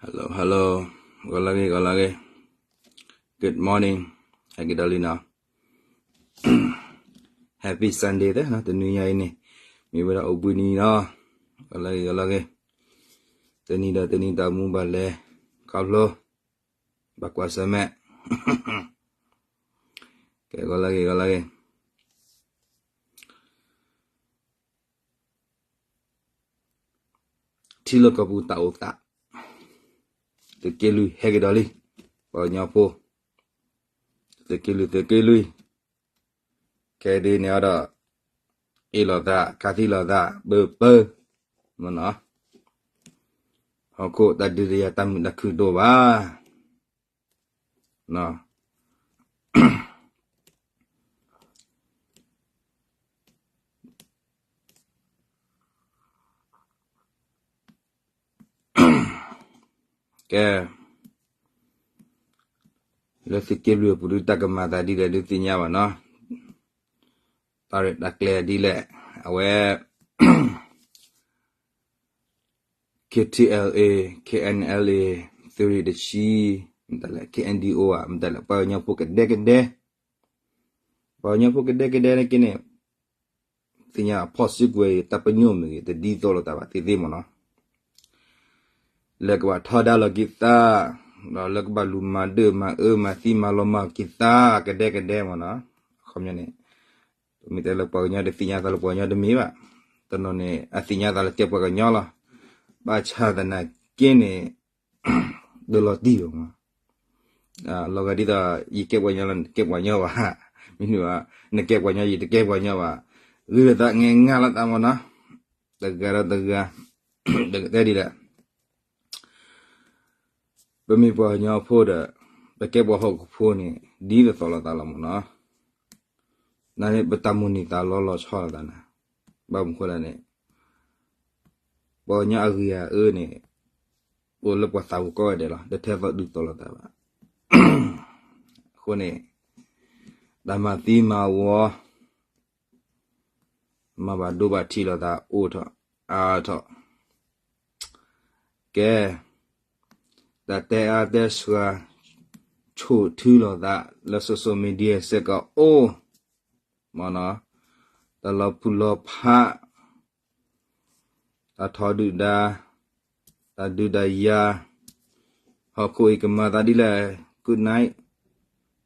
Hello hello, ဂီၤလၢဂ့ၤ ဂီၤလၢဂ့ၤ, Good morning, ဟဲက့ၤဒီးလံနီၤ, Happy Sunday သ့နီၤ, တနွံညါအံၤန့ၣ် မ့ၢ်ဝဲဒၣ်အိၣ်ဘှံးနံၤနီၤ, ဂီၤလၢဂ့ၤ ဂီၤလၢဂ့ၤ, တနံၤဒီးတနံၤတၢ်မူဘၣ်လဲၤခီဖျိ, ဘၣ်ကွၢ်ဆၢၣ်မဲာ်, ကဲ ဂီၤလၢဂ့ၤ ဂီၤလၢဂ့ၤ ထံလီၢ်ကီၢ်ပူၤတၢ်အိၣ်သး, သုးက့လွံၢ်ဟဲက့ၤဒီးလံ, ပှၤကညီဖိ, သုးက့လွံၢ် သုးက့လွံၢ်, ခဲဒ်န့ၣ်အဒီး, အ့ၣ်လိာ်သး ခးသံလိာ်သး ပၢပၢ, မနီၤ, ဟီၣ်ခိၣ်တၢ်ဒုးတယၤတၢ်မုာ်တၢ်ခုၣ်တအိၣ်ဘၣ် ကဲ, လၢသုးက့လွံၢ်အပူၤဒုးတၢ်ကမၤသးဒ်လဲၣ်ဒုးသ့ၣ်ညါဘၣ်နီၤ, တၢ်ရဲၣ်တၢ်ကျဲၤဒ်လဲၣ်, အဝဲ KTLA, KNLA, သုးရ့ၣ်တဆံ, မတၤလဲၣ် KNDO ဧါ မတၤလဲၣ် ပှၤကညီဖိကဒဲကဒဲ, ပှၤကညီဖိကဒဲကဒဲန့ၣ်က့န့ၣ်, သ့ၣ်ညါဖီၣ်စုကဝဲၤအံၤ တၢ်ပညိၣ်မ့ၢ်ဂ့ၤ တဒ်သိးလိာ်သးဘၣ်သ့သ့မ့ၢ်နီၤ, လၢကဘၣ်ထီဒါလီၤက့ၤသး, ဒီးလၢကဘၣ်လူၤမၤဒၢၣ်မၤအၢမၤသံမၤလီၤမၢ်က့ၤသး ကဒဲကဒဲမ့ၢ်နီၤ, အခီပညီန့ၣ် မ့ၢ်တဲလၢပှၤကညီတသ့ၣ်ညါသးလၢပှၤကညီတမ့ၢ်ဘၣ်, တနီၤန့ၣ် အသ့ၣ်ညါသးလၢကဲပှၤကညီလီၤ, ဘၣ်ဆၣ်သနာ်က့န့ၣ်, ဒၢလီၤတံၢ်လီၤမး, လီၤဂာ်ဒ်သိး ယကဲပှၤကညီလီၤ နကဲပှၤကညီဘၣ်, မ့ၢ်န့ၣ်ဘၣ်, နကဲပှၤကညီ ယတကဲပှၤကညီဘၣ်, ဂ့ၤလီၤသး ငဲငါလီၤသးမ့ၢ်နီၤ, တဂၤဒီးတဂၤ, တကတဲဒ်လဲၣ် ပမ့ၢ်ပှၤကညီဖိဒီး, ပကဲပှၤဟီၣ်ခိၣ်ဖိန့ၣ် ဒ်သိးသိးလိာ်သးလီၤမ့ၢ်နီၤ, နန့ၣ်ပတၢ်မိၣ်န့ၢ်သးလီၤလီၤဆီလိာ်သးန့ၣ်, ဘၣ်မနုၤဃိလဲၣ်န့ၣ်, ပှၤကညီအဂ့ၤအအၢန့ၣ်, အိၣ်လၢပှၤသးပူၤကိးဂၤဒဲးလီၤ တထဲသိးဒုးသိးလိာ်သးဘၣ်, အဃိန့ၣ်, တၢ်မၤသံမၤဝီ မၤဘၣ်ဒိဘၣ်ထံးလိာ်သးအိၣ်ထီၣ်, အါထီၣ်, ကဲ, တၢ်တဲအါတဲစှၤ, ဆိၣ်ထုလိာ်သးလၢ social media စ့ၢ်ကီးအိၣ်, မ့ၢ်နီၤ, တၢ်လီၤပူၤလီၤဖး, တၢ်ထီဒုၣ်ဒါ, တၢ်ဒုးတၢ်ယၤ, ဟီၣ်ခိၣ်အံၤကမၤသးဒ်လဲၣ်, good night,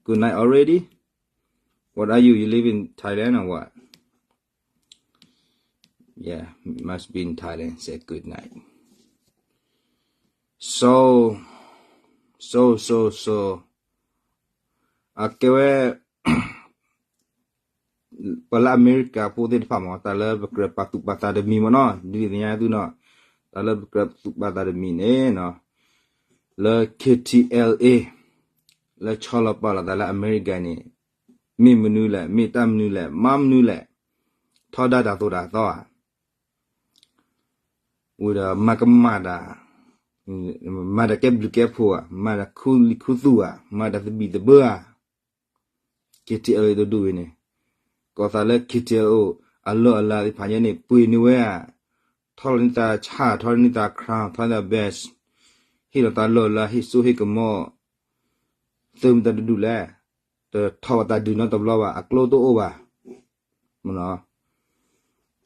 good night already, what are you, you live in Thailand or what? Yeah, must be in Thailand, say good night. So, so, so, so, အကဲဝဲ, ပှၤလၢအမဲရကၤဖိသ့ၣ်တဖၣ်မ့ၢ် တၢ်လၢပကြၢးပာ်သူၣ်ပာ်သးတမံၤမ့ၢ်နီၤ ဒ်သ့ၣ်ညါသုနီၤ, တၢ်လၢပကြၢးပာ်သူၣ်ပာ်သးတမံၤန့ၣ်နီၤ, လၢ K T L A လၢဆီလီၤပာ်လီၤသးလၢအမဲရကၤန့ၣ်, မ့ၢ်မနုၤလဲၣ် မ့ၢ်တၢ်မနုၤလဲၣ် မၤမနုၤလဲၣ်, ထီဒါတၢ်သိၣ်တၢ်သီဧါ, ဝံၤဒီးမၤကမၣ်တၢ်, မၤတၢ်ကဲဘျုးကဲဖှိၣ်ဧါ, မၤတၢ်ခူလံခူသူၣ်ဧါ, မၤတၢ်သဘံၣ်သဘၢဧါ K T L A တဒူၣ်ဝဲန့ၣ်, ကီၢ်သးလၢ K T L A အလီၢ်အလၤသ့ၣ်တဖၣ်ညါန့ၣ် ပှ့ၤန့ၢ်ဝဲဧါ, ထီၣ်လီၤန့ၢ်သးဆၣ် ထီၣ်လီၤန့ၢ်သး crown ထီၣ်လီၤသး badge, ဟ့ၣ်လီၤသးလီၢ်အလၤ ဟ့ၣ်စိဟ့ၣ်ကမီၤ, သုမတၤတဒူၣ်လဲၣ်, တထီၣ်ဝဲတၢ်ဒုးနီတဘျီဘၣ် အကျိတအိၣ်ဘၣ် မ့ၢ်နီၤ,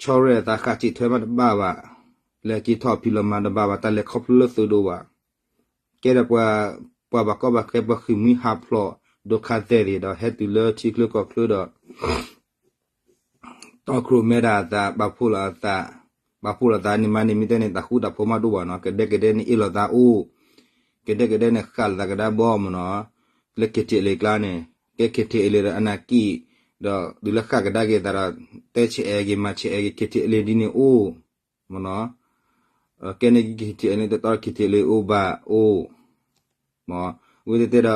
ဆီရဲၣ်အသးဃးစံးထွဲမးတဘၣ်ဘၣ်, လဲၤက့ၤထီၣ်ဖံးလီၤမၤတဘၣ်ဘၣ် တၢ်လဲၤခီဖျိလၢသုးဒိၣ်ဘၣ်, ကဲဒီးပှၤ, ပှၤဘၣ်ကီဘၣ်ခဲပှၤဃ့ၢ်မှံဟးဖျိး ဒိးခးသဲသ့ၣ်ဒီး ဟဲတုၤလၢထံချၢကီၢ်ချၢဒီး တီခိၣ်ရိၣ်မဲဒၣ်အသး ပာ်ဖှိၣ်လီၤအသး, ပာ်ဖှိၣ်လီၤသးန့ၣ်မးန့ၣ် မ့ၢ်တဲန့ၣ် တၢ်ဃူတၢ်ဖိးမးတအိၣ်ဘၣ်နီၤ ကဒဲကဒဲန့ၣ်အ့ၣ်လိာ်သးအိၣ်, ကဒဲကဒဲန့ၣ်ဃၣ်လိာ်သးကဒါဘီမ့ၢ်နီၤ, လၢ K T L A ကျါန့ၣ်, ကဲ K T L A ဒီးအနၢ်ကံၣ်, ဒီးတုၤလၢဃၣ်ကဒါက့ၤသးဒီး, တဲဆဲးအဲၣ်က့ၤမၤဆဲးအဲၣ်က့ၤ K T L A ဒ်န့ၣ်အိၣ်, မ့ၢ်နီၤ, ကဲန့ၣ် K T L A န့ၣ် တတီ K T L A အိၣ်ဘၣ်အိၣ် မ့ၢ်, ဝဲတဲတဲ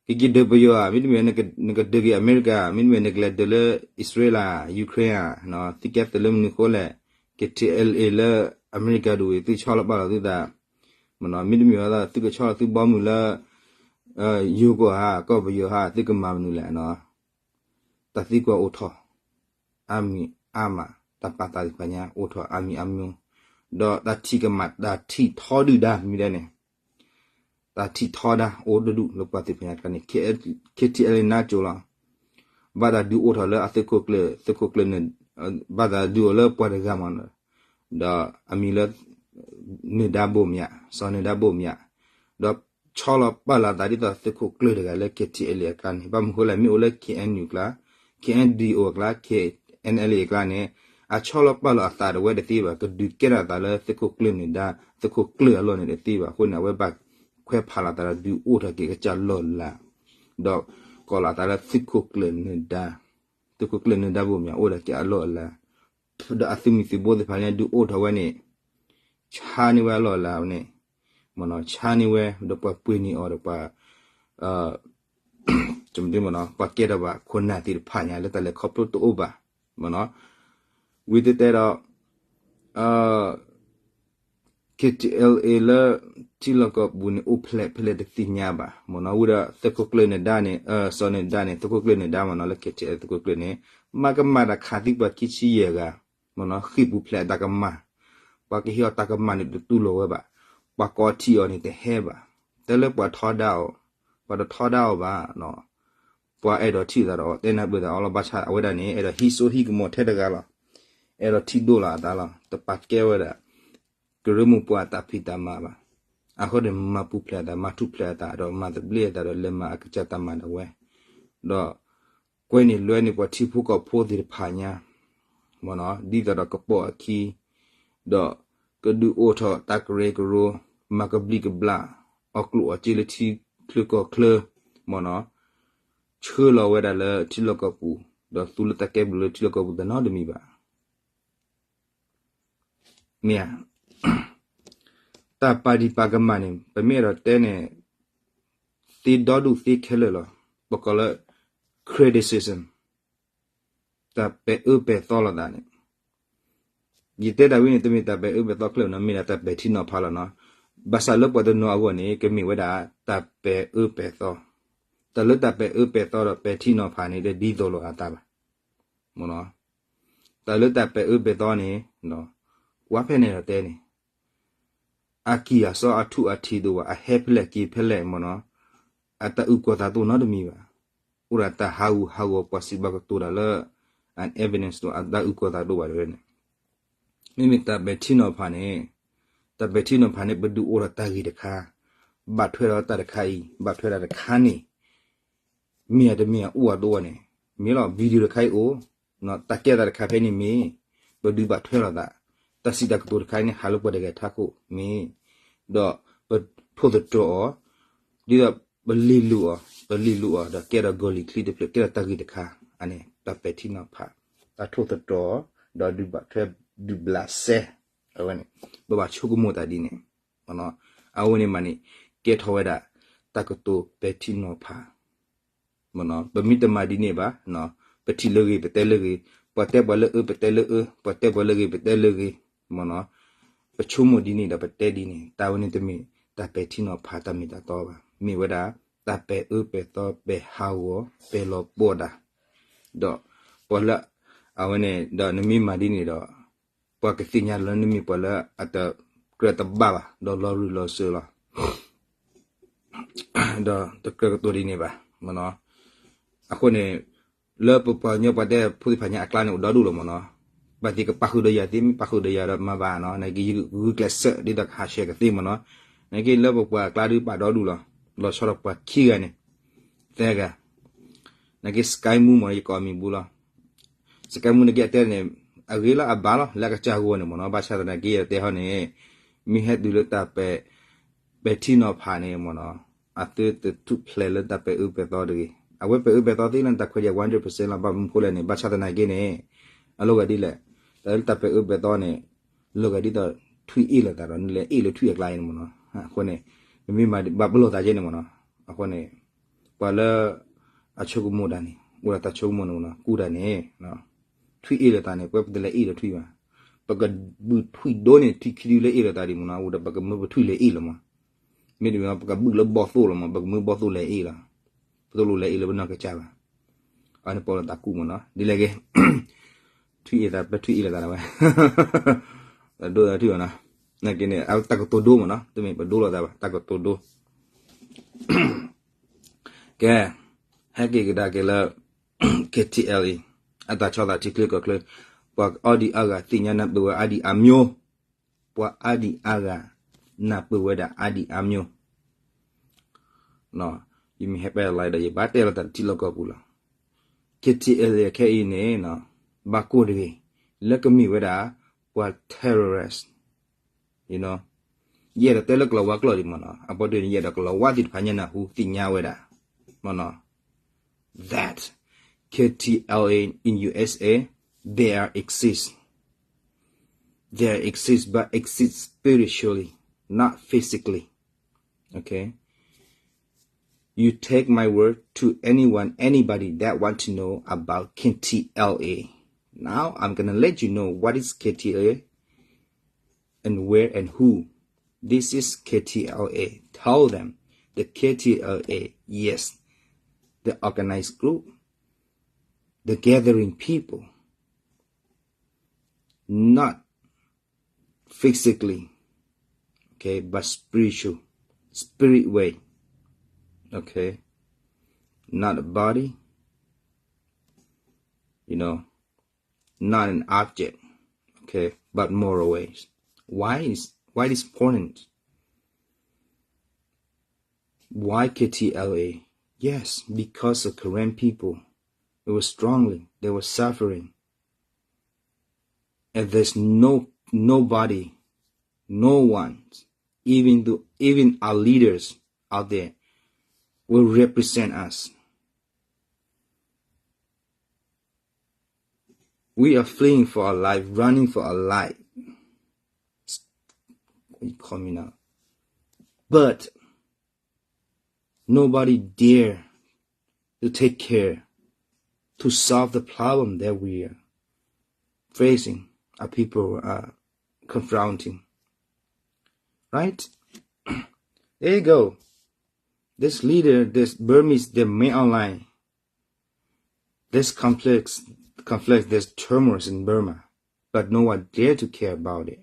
ဒီး, ကက့ၤဒုးပယီၤဧါ မ့တမ့ၢ်နကဒုးက့ၤအမဲရကၤ မ့တမ့ၢ်နကလဲၤဒုးလၢ အံၣ်စရ့လး Ukraine ဧါ, သုကဲသုးလၢမနုၤဃိလဲၣ်, K T L A လၢအမဲရကၤဒူၣ်ဝဲ သုဆီလီၤပာ်လီၤသုသး, မ့ၢ်နီၤ မ့တမ့ၢ်ဝဲဒၣ် သုကဆီလီၤသုဘီမုၢ်လၢ ယိၤကီၢ်ဧါ ကီၢ်ပယီၤဧါ သုကမၤမနုၤလဲၣ်, တၢ်သံကွၢ်အိၣ်ထီၣ် အါမံၤအါမး တၢ်ပာ်သးသ့ၣ်တဖၣ်ညါ အိၣ်ထီၣ်အါမံၤအါမံၤ, ဒီးတၢ်ထံၣ်ကမၣ်တၢ်ထံၣ်ထီဒုၣ်ဒါမ့ၢ်ဒ်န့ၣ်, တၢ်ထံၣ်ထီဒါအိၣ်တဒူၣ်လၢပှၤသ့ၣ်တဖၣ်ညါတခါန့ၣ် K T L A နါကိၤလီၤ. ဘၣ်သးဒုးအိၣ်ထီၣ်လၢအသုးခိၣ်ကျၢၢ်, သုးခိၣ်ကျၢၢ်န့ၣ်, ဘၣ်သးဒုးအိၣ်လၢပှၤတဂၤမး, ဒီးအမံၤလၢ နၢၤဒါဘိၣ်မၠး, စီၤနၢၤဒါဘိၣ်မၠး, ဒီးဆီလီၤပာ်လီၤအသးဒ်သိးသုးခိၣ်ကျၢၢ်တဂၤလၢ K T L A အကျါန့ၣ်, ဘၣ်မနုၤဃိလဲၣ် မ့ၢ်အိၣ်လၢ K N U အကျါ, K N D O အကျါ, K N L A အကျါန့ၣ်, အဆီလီၤပာ်လီၤအသးတဝဲတသ့ဘၣ်, ကဒုးကဲထီၣ်အသးလၢသုးခိၣ်ကျၢၢ်နၢၤဒါ, သုးခိၣ်ကျၢၢ်အလီၢ်န့ၣ်တသ့ဘၣ်. အဃိန့ၣ် အဝဲဘၣ်ခွဲးဖးလီၤအသးဒီးဒုးအိၣ်ထီၣ်က့ၤကစၢ်လီၢ်လၤ, ဒီးကိးလီၤအသးလၢသုးခိၣ်ကျၢၢ်နၢၤဒါ, သုးခိၣ်ကျၢၢ်နၢၤဒါဘိၣ်မၠးအိၣ်ဒီးက့ၤအလီၢ်အလၤ, ဒီးအသုးမုၢ်သံၣ်ဘိသ့ၣ်တဖၣ်န့ၣ် ဒုးအိၣ်ထီၣ်ဝဲန့ၣ်, ဆါန့ၢ်ဝဲအလီၢ်အလၤန့ၣ်, မ့ၢ်နီၤ, ဆါန့ၢ်ဝဲဒီးပှၤပှ့ၤန့ၢ်အီၤဒီးပှၤ ပှၤကဲထီၣ်ဘၣ်ခိၣ်နၢ်သ့ၣ်တဖၣ်ညါလၢတၢ်လဲၤခီဖျိတအိၣ်ဘၣ်, မ့ၢ်နီၤ, ဝံၤတဲတဲဒီး K T L A လၢ ထံလီၢ်ကီၢ်ပူၤန့ၣ်အိၣ်ဖျဲၣ်ဖဲလဲၣ်တသ့ၣ်ညါဘၣ်, မ့ၢ်နီၤ, ဝံၤဒီးသုးခိၣ်ကျၢၢ်နၢၤဒါန့ၣ်, စီၤနၢၤဒါန့ၣ် သုးခိၣ်ကျၢၢ်နၢၤဒါမ့ၢ်နီၤ လၢ K T L A သုးခိၣ်ကျၢၢ်န့ၣ်, မၤကမၣ်တၢ်ခးသံပှၤခံဆံယဲၢ်ဂၤ, မ့ၢ်နီၤ, ဃ့ၢ်ပူၤဖျဲးအတၢ်ကမၣ်, ပှၤကဟ့ၣ်အီၤတၢ်ကမၣ်န့ၣ်တတူၢ်လိာ်ဝဲဘၣ်, ပှၤကိးထံၣ်အီၤန့ၣ်တဟဲဘၣ်, တဲလၢပှၤထီဒါအီၤ, ပှၤတထီဒါအီၤဘၣ်, ပှၤအဲၣ်ဒိးထံၣ်သးဒီးအီၤ တဲနၢ်ပၢၢ်သးအီၤလီၤ. ဘၣ်ဆၣ်အဝဲဒၣ်န့ၣ် အဲၣ်ဒိးဟံးစိဟံးကမီၤထဲတဂၤလီၤ, အဲၣ်ဒိးထံၣ်ဒိၣ်လီၤအသးလီၤ, တပာ်ကဲဝဲဒၣ် ကရၢမိၢ်ပှၢ်အတၢ်ဖံးတၢ်မၤဘၣ်, အဃိန့ၣ် မၤပူၤဖျဲးအသး မၤထူၣ်ဖျဲးအသးဒီးမၤသဘျ့အသးဒီးလဲၤမၤအကစၢ်တၢ်မၤဒၣ်ဝဲ, ဒီးကွဲန့ၣ်လွဲန့ၢ်ပှၤထံဖိကီၢ်ဖိသ့ၣ်တဖၣ်ညါ, မ့ၢ်နီၤ, ဒ်သိးဒီးကပိာ်အခံ, ဒီးကဒုးအိၣ်ထီၣ်တၢ်ကရၢကရိ, မၤကဘျံးကဘျၣ်, အီၣ်ကျိၣ်အီၣ်စ့လၢထံချၢကီၢ်ချၢ, မ့ၢ်နီၤ, ဆှၢလီၤဝဲဒၣ်လၢထံလီၢ်ကီၢ်ပူၤ, ဒီးသူလၢတၢ်ကဲဘျုးလၢထံလီၢ်ကီၢ်ပူၤတနီတမံၤဘၣ်. မ့ၢ်ဧါ, တၢ်ပာ်ဒံးပာ်ကမၣ်န့ၣ် ပမ့ၢ်အဲၣ်ဒိးတဲန့ၣ် သ့ဒီဒူၣ်သ့ခဲလၢာ်လီၤ. ပကိးလၢ criticism, တၢ်ပဲာ်အၢပဲာ်သီလိာ်သးန့ၣ်, ယတဲတၢ်ဝဲန့ၣ် တမ့ၢ်တၢ်ပဲာ်အၢပဲာ်သီခဲလၢာ်နီၤ, မ့ၢ်ဒၣ်တၢ်ပဲာ်ထံနီၤဖးလီၤနီၤ. ဘၣ်ဆၣ်လၢပှၤတနီၤအဂီၢ်န့ၣ် ကမ့ၢ်ဝဲဒၣ်တၢ်ပဲာ်အၢပဲာ်သီ, တၢ်လၢတၢ်ပဲာ်အၢပဲာ်သီဒီးပဲာ်ထံနီၤဖးန့ၣ် တဒ်သိးလိာ်အသးဘၣ်. တၢ်လၢတၢ်ပဲာ်အၢပဲာ်သီန့ၣ်, ကွၢ်ဖဲန့ၣ်ဒီးတဲန့ၣ်, အကံၢ်အစီအထူၣ်အထံးဒိၣ်ဘၣ်, အဟဲဖဲလဲၣ်က့ၤဖဲလဲၣ်မ့ၢ်နီၤ, အတၢ်အုၣ်ကီၤသးဒိၣ်နီတမံၤဘၣ်. အိၣ်ဒၣ်တၢ်ဟးဂူာ်ဟးဂီၤ ပှၤစံးဘၣ်ကတိၤတၢ်လၢ an evidence ဒိၣ် အတၢ်အုၣ်ကီၤသးဒိၣ်ဘၣ်တဝဲန့ၣ်, မ့မ့ၢ်တၢ်ပဲာ်ထံနီၤဖးန့ၣ်, တၢ်ပဲာ်ထံနီၤဖးန့ၣ် ပဒုးအိၣ်ထီၣ်တၢ်ဂ့ၢ်တခါ, ဘၣ်ထွဲဒီးတၢ်တခါအံၤ, ဘၣ်ထွဲတၢ်တခါန့ၣ် မ့ၢ်အတမ့ၢ်အအိၣ်အတအိၣ်န့ၣ်, မ့ၢ်လီၤ video တခါအံၤအိၣ်, တၢ်ကဲသးတခါဖဲန့ၣ်မ့ၢ်, ပဒုးဘၣ်ထွဲလိာ်သး, တၢ်စံးတၢ်ကတိၤတခါန့ၣ် ဟးလၢပှၤတဂၤထးခိၣ်မ့ၢ်, ဒီးပထိၣ်သတြီၤအီၤ, ဒ်သိးပလ့ၤလူၤအီၤ, ပလ့ၤလူၤအီၤ ဒီးကဲထီၣ်ဂီၤလံၤချံတဖျၢၣ် ကဲထီၣ်တၢ်ဂ့ၢ်တခါ, အန့ၣ် တၢ်ပဲာ်ထံနီၤဖး, တၢ်ထိၣ်သတြီၤအီၤ, ဒီးဒုးဘၣ်ထွဲဒုးဘျးစဲ, အဝဲန့ၣ်, ပဘၣ်ဆိကမိၣ်တၢ်ဒ်န့ၣ် အဝဲန့ၣ်မးန့ၣ် ကဲထီၣ်ဝဲဒၣ် တၢ်ကတိၤပဲာ်ထံနီၤဖး, ပမ့ၢ်တမၤဒ်န့ၣ်ဘၣ်, ပထံၣ်လၢဂ့ၤ ပတဲလၢဂ့ၤ, ပှၤတဲပှၤလၢအၢ ပတဲလၢအၢ, ပှၤတဲပှၤလၢဂ့ၤ ပတဲလၢဂ့ၤ, မ့ၢ်နီၤ, ပဆိကမိၣ်ဒ်န့ၣ်ဒီးပတဲဒ်န့ၣ်, တၢ်ဝဲန့ၣ်တမ့ၢ် တၢ်ပဲာ်ထံနီၤဖးတၢ်မ့ၢ်တၢ်တီဘၣ်, မ့ၢ်ဝဲဒၣ် တၢ်ပဲာ်အၢပဲာ်သီ ပဲာ်ဟးဂီၤ ပဲာ်လီၤပှီၢ်တၢ်, ဒီးပှၤလၢ အဝဲန့ၣ်ဒီးနမ့ၢ်မၤဒ်န့ၣ်ဒီး ပှၤကသ့ၣ်ညါလၢနမ့ၢ်ပှၤလၢအတကြၢးတဘၣ်ဘၣ် ဒီးလီၤရူၤလီၤစၢၤလီၤ ဒီးတကြၢးကတိၤဒ်န့ၣ်ဘၣ်. အဃိန့ၣ် လၢပပှၤကညီပှၤဒဲဖိသ့ၣ်တဖၣ်ညါအကျါန့ၣ် အိၣ်ဒီဒူၣ်လီၤမ့ၢ်နီၤ. ဘၣ်သ့ၣ်ကပာ်ဃုာ်ဒီးယၤသ့ မ့ၢ်ပာ်ဃုာ်ဒီးယၤဒီးမၤဘၣ်နီၤ. နာ်က့ယဂုာ်ကျဲးစၢးဒ်သိးကဟးဆှဲးကသ့မ့ၢ်နီၤ. နာ်က့လၢပပှၤအကျါဒုးပာ်ဒီဒူၣ်လီၤ. လီၤဆီဒီးပှၤခံဂၤန့ၣ် သၢဂၤ နာ်က့ Sky Moo မ့ၢ်နီၤ ယကိးအမံၤဘူးလီၤ. Sky Moo နာ်က့အတဲန့ၣ် အဂ့ၤလီၤအဘၣ်လီၤ လၢအကစၢ်ဂီၢ်န့ၣ်မ့ၢ်နီၤ. ဘၣ်ဆၣ်သနာ်က့ယတဲဟီန့ၣ် မ့ၢ်ဟဲတုၤလၢတၢ်ပဲာ် ပဲာ်ထံနီၤဖးန့ၣ်မ့ၢ်နီၤ အသုတထူၣ်ဖျဲးလၢတၢ်ပဲာ်အၢပဲာ်သီတဂ့ၤ. အဝဲပဲာ်အၢပဲာ်သီသ့လၢတၢ်ခွဲးယာ် one hundred percent လီၤ. ဘၣ်မနုၤဃိလဲၣ်န့ၣ် ဘၣ်ဆၣ်သနာ်က့န့ၣ် အလီၤဂာ်ဒ်လဲၣ် တၢ်လၢတၢ်ပဲာ်အၢပဲာ်သီန့ၣ် လီၤဂာ်ဒ်သိးထွံၣ်အ့ၣ်လိာ်သးဒီး နလဲၤအ့ၣ်လၢထွံၣ်အကျါအံၤန့ၣ်မ့ၢ်နီၤ. အဃိန့ၣ် နမ့ၢ်မၤဘၣ်ပလီၢ်သးကဲန့ၣ်မ့ၢ်နီၤ. အဃိန့ၣ် ပှၤလၢအဆိကမိၣ်တၢ်န့ၣ် အိၣ်ဒီးတၢ်ဆိကမိၣ်န့ၣ်မ့ၢ်နီၤ ကူတၢ်န့ၣ် ထွံၣ်အ့ၣ်လိာ်သးန့ၣ် ပဝဲပတလဲၤအ့ၣ်လၢထွံၣ်ဘၣ်. ပကဘုးထွံၣ်ဒိၣ်န့ၣ် ထံခံဒုလၢအ့ၣ်လိာ်သးဒံးမ့ၢ်နီၤ အိၣ်ဒီးပကမၢပထွံၣ်လဲၤအ့ၣ်လီၤမး. မ့တမ့ၢ် ပကဘုးလၢဘီၣ်သိၣ်လီၤမး ပကမၢဘီၣ်သိၣ်လဲၤအ့ၣ်လီၤ. ပသိၣ်လိလဲၤအ့ၣ်လၢပနီၢ်ကစၢ်ဘၣ်. အန့ၣ်ပီၣ်လီၤသးကူမ့ၢ်နီၤ ဒ်လဲၣ်ဂ့ၤ ထွံၣ်အ့ၣ်သး ပထွံၣ်အ့ၣ်လိာ်သးဝဲ ဒိၣ်ထံၣ်ဘၣ်နီၤ. နာ်က့န့ၣ် အတၢ်ကတိၤဒိမ့ၢ်နီၤ တမ့ၢ်ပဒိလိာ်သးဘၣ် တၢ်ကတိၤဒိ ကဲ, ဟဲက့ၤကဒါက့ၤလၢ K T L A အတၢ်ဆီၣ်သးထံချၢကီၢ်ချၢ, ပှၤအါဒံအါဂၤသ့ၣ်ညါနၢ်ပၢၢ်ဝဲအါဒံအါမျိုး, ပှၤအါဒံအါဂၤ နၢ်ပၢၢ်ဝဲဒၣ်အါဒံအါမျိုး, ယမ့ၢ်ဟဲပဲလီၤဒီး ယဘၣ်တဲလီၤတၢ်တထံၣ်လီၢ်ကီၢ်ပူၤလီၤ. K T L A ခဲအံၤန့ၣ် ဘၣ်ကိၢ်တဂ့ၤ လၢကမ့ၢ်ဝဲဒၣ် ပှၤ terrorist, ယအဲၣ်ဒိးတဲလၢကလီၤဝါကျိာ်ဒံးမ့ၢ်နီၤ, အပီဒုန့ၣ် ယအဲၣ်ဒိးကလီၤဝါသ့ၣ်တဖၣ်ညါနၢ်ဟူသ့ၣ်ညါဝဲဒၣ် that K T L A in U S A, they are exist. They are exist, but exist spiritually, not physically. Okay? You take my word to anyone, anybody that want to know about K T L A. Now I'm gonna let you know what is K T L A and where and who. This is K T L A. Tell them the K T L A, yes, the organized group, the gathering people, not physically, okay, but spiritual, spirit way, okay, not a body, you know, not an object, okay, but moral ways. Why is, why is important? Why K T L A? Yes, because of Karen people, it was struggling, they were suffering. And there's no, nobody, no one, even the, even our leaders out there will represent us. We are fleeing for our life, running for our life. What you call me now? But nobody dare to take care to solve the problem that we are facing, our people are confronting. Right? There you go. This leader, this Burmese, the main online, this complex, conflict, this turmoil in Burma, but no one dare to care about it.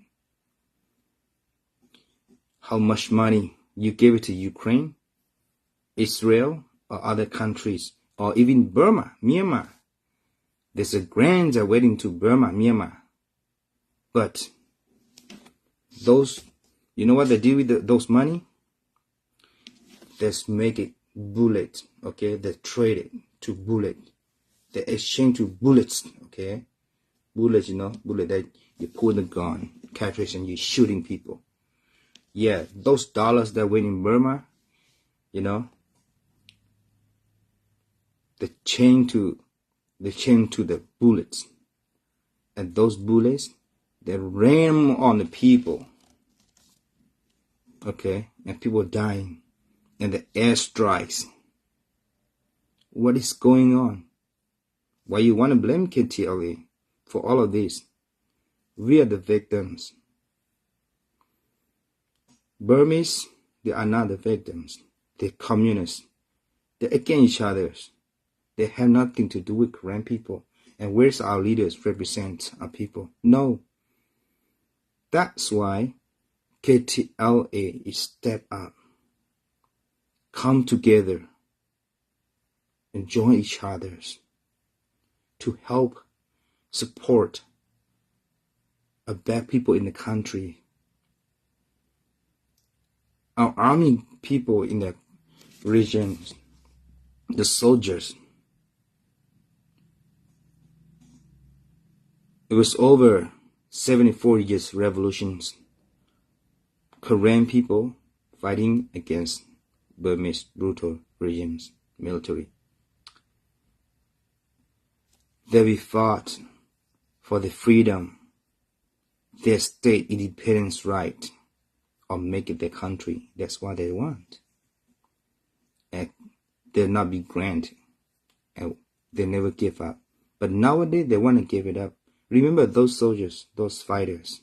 How much money you give it to Ukraine, Israel, or other countries, or even Burma, Myanmar. There's a grant awarding to Burma, Myanmar. But those, you know what they do with the, those money? They make it bullet, okay? They trade it to bullet. They exchange to bullets, okay? Bullet, you know, bullet that you put in the gun, cartridge, and you're shooting people. Yeah, those dollars that went in Burma, you know, they change to, they change to the bullets. And those bullets, they ram on the people. Okay, and people dying. And the airstrikes. What is going on? Why you want to blame K T L A for all of this? We are the victims. Burmese, they are not the victims. They're communists. They're against each other. They have nothing to do with Karen people. And where's our leaders represent our people? No. That's why K T L A is step up, come together, and join each others to help support a bad people in the country. Our army people in the regions, the soldiers, it was over seventy-four years revolutions. Karen people fighting against Burmese brutal regime's military. They will fought for the freedom, their state independence right, or make it their country. That's what they want. And they'll not be granted. And they never give up. But nowadays, they want to give it up. Remember those soldiers, those fighters.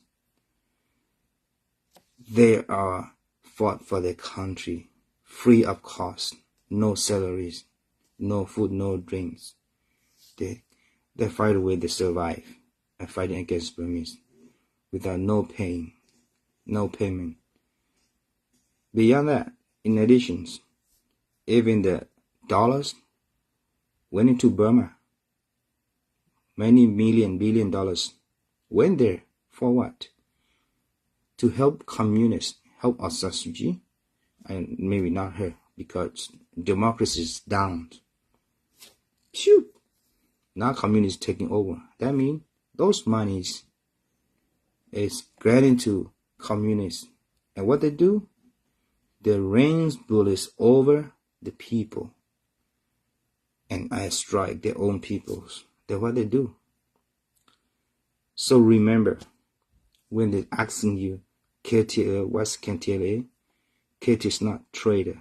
They are fought for their country, free of cost, no salaries, no food, no drinks. They, they fight away, they survive, and fighting against Burmese without no paying, no payment. Beyond that, in additions, even the dollars went into Burma. Many million, billion dollars went there for what? To help communists, help Aung San Suu Kyi, and maybe not her, because democracy is down. Phew! Now communists taking over. That means those monies is granted to communists. And what they do? They rain bullets over the people and airstrike their own peoples. That's what they do. So remember, when they asking you, K T L A, what's K T L A? K T L A is not traitor.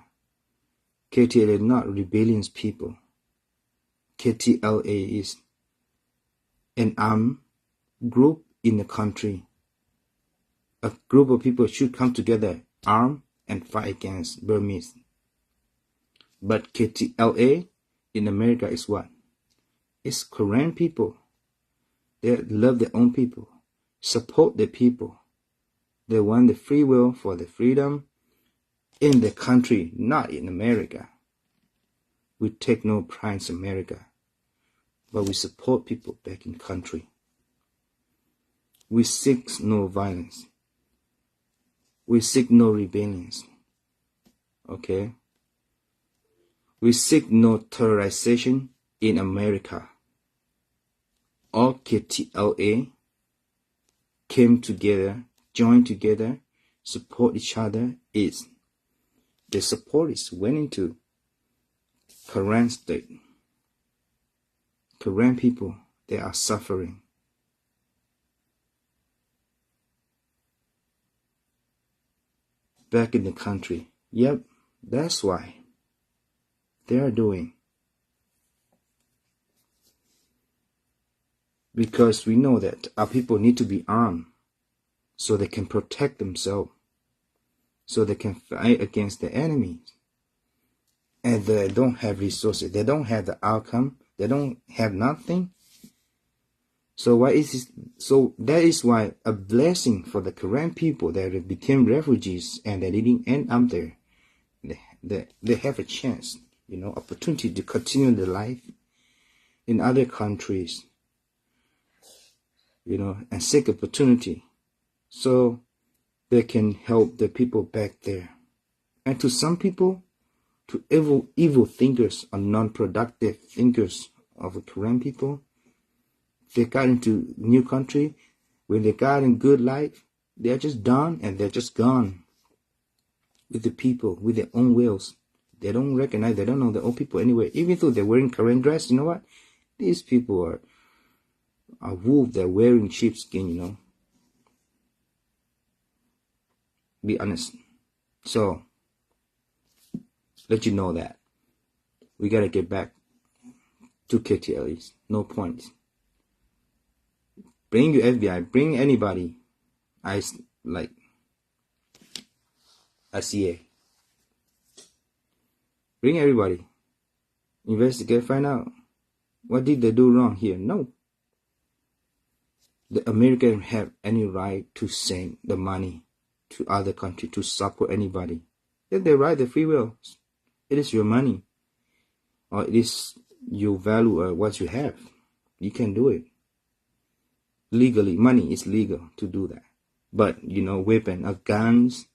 K T L A is not rebellious people. K T L A is an armed group in the country. A group of people should come together, arm, and fight against Burmese. But K T L A in America is what? It's Karen people. They love their own people, support their people. They want the free will for the freedom in the country, not in America. We take no pride in America, but we support people back in country. We seek no violence. We seek no rebellions. Okay? We seek no terrorization in America. All K T L A came together, joined together, support each other is the support is winning to Karen state. Karen people, they are suffering back in the country. Yep, that's why they are doing. Because we know that our people need to be armed so they can protect themselves, so they can fight against the enemies. And they don't have resources. They don't have the outcome. They don't have nothing. So why is this? So that is why a blessing for the Karen people that they became refugees and they didn't end up there. They, they, they have a chance, you know, opportunity to continue their life in other countries, you know, and seek opportunity. So they can help the people back there. And to some people, to evil, evil thinkers or non-productive thinkers of Karen people, they got into new country, when they got in good life, they are just done and they're just gone with the people, with their own wills. They don't recognize, they don't know their own people anyway. Even though they're wearing Karen dress, you know what? These people are, are wolf, they're wearing sheepskin, you know. Be honest. So, let you know that we gotta get back to K T L A's. No point. Bring your F B I, bring anybody. I s- like I C A. Bring everybody. Investigate, find out what did they do wrong here. No. The Americans have any right to send the money to other country to support anybody. It's their right, their free will. It is your money. Or it is your value or what you have. You can do it. Legally, money is legal to do that. But, you know, weapon, a guns,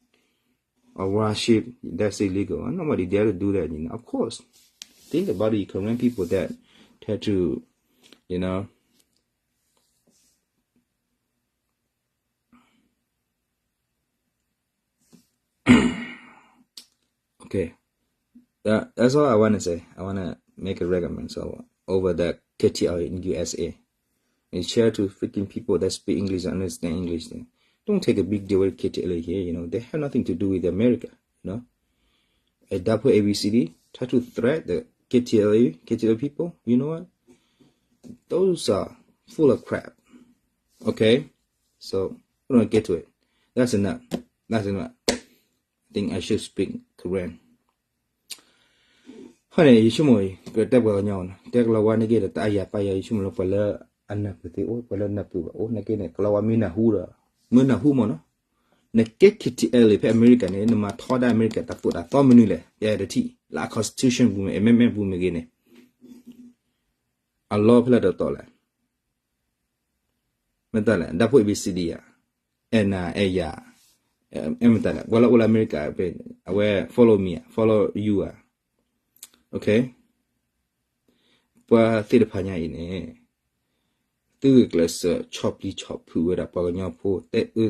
or warship, that's illegal. And nobody dare to do that, you know, of course. Think about it, Karen people that try to, you know, okay. That, that's all I want to say. I want to make a recommend. So over the K T L in U S A, and share to freaking people that speak English and understand English. Then don't take a big deal with K T L A here. You know, they have nothing to do with America. You know, a double A B C D try to threat the K T L A, K T L A people. You know what? Those are full of crap. Okay, so we're gonna get to it. That's enough. That's enough. I think I should speak Karen. ဟဲန့ၣ် ယဆိကမိၣ်အံၤ ပတဲပှၤကညီနီၤ တဲကလီၤဝါန့ၣ်က့ၤဒီး တၢ်အယၤပာ်ယၤ ယဆိကမိၣ်လၢပှၤလၢအနၢ်ပၢၢ်သ့ၣ်အိၣ် ပှၤလၢနၢ်ပၢၢ်ဘၣ်အိၣ် နာ်က့န့ၣ် ကလီၤဝါမ့ၢ်နၢ်ဟူဒီး မ့ၢ်နၢ်ဟူမ့ၢ်နီၤ နကဲ K T L A ဖဲအမဲရကၤန့ၣ် နမၤထီဒါအမဲရကၤတၢ်သိၣ်တၢ်သီမနုၤလဲၣ် ယတထံၣ် လၢအ constitution ပူၤမ့ၢ် amendment ပူၤမ့ၢ်ဂ့ၤန့ၣ် အလီၢ်ဖဲလဲၣ်တတီၤလဲၣ်. မ့ၢ်တၢ်လဲၣ် ဒၣ်ဖိ A B C D ဧါ, အဲၣ်နၤအဲၣ်ယၤ, မ့ၢ်တၢ်လဲၣ် ပှၤလၢအိၣ်လၢအမဲရကၤ အဝဲ follow me ဧါ follow you ဧါ. ပှၤသ့ၣ်တဖၣ်ညါအံၤန့ၣ် သုဂုာ်ကျဲးစၢးဆီၣ်ပျံၤဆီၣ်ဖုးဝဲဒၣ်ပှၤကညီဖိ တဲအၢ